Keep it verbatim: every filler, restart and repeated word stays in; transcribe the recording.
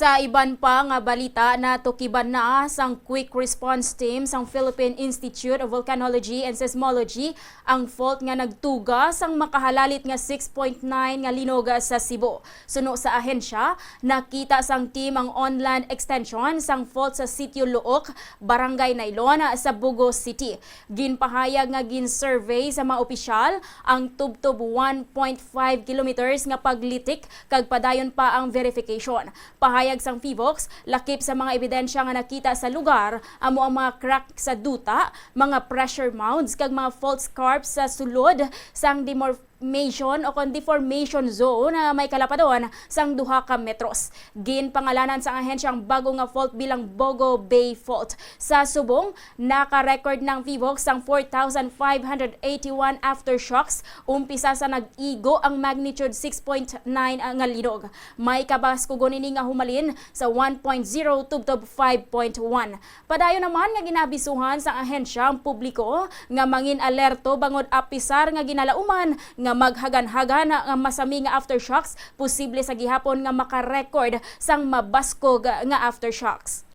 Sa iban pa nga balita, natukiban na sang Quick Response Team sang Philippine Institute of Volcanology and Seismology ang fault nga nagtuga sang makahalalit nga six point nine nga linog sa Cebu. Suno sa ahensya, nakita sang team ang on-land extension sang fault sa Sitio Luok, Barangay Nailon, sa Bogo City. Ginpahayag nga gin-survey sa mga opisyal ang tubtob one point five kilometers nga paglitik kag padayon pa ang verification. Pahayag sang PHIVOLCS, lakip sa mga ebidensya nga nakita sa lugar amo ang mga crack sa duta, mga pressure mounds, kag mga fault scarps sa sulod sang deformation o kon deformation zone nga may kalapadon sang duha ka metros. Ginpangalanan sang ahensya ang bago nga fault bilang Bogo Bay Fault. Sa subong, naka-record ng PHIVOLCS sang four thousand five hundred eighty-one aftershocks, umpisa sa nag-igo ang magnitude six point nine nga linog. May kabaskugon ini nga humalin sa one point zero tubtob five point one. Padayon naman nga ginaabisuhan sang ahensya ang publiko nga mangin-alerto bangod apisar nga ginalauman nga maghaganhagan nga masami nga aftershocks, posible sa gihapon nga maka-record sang mabaskog nga aftershocks.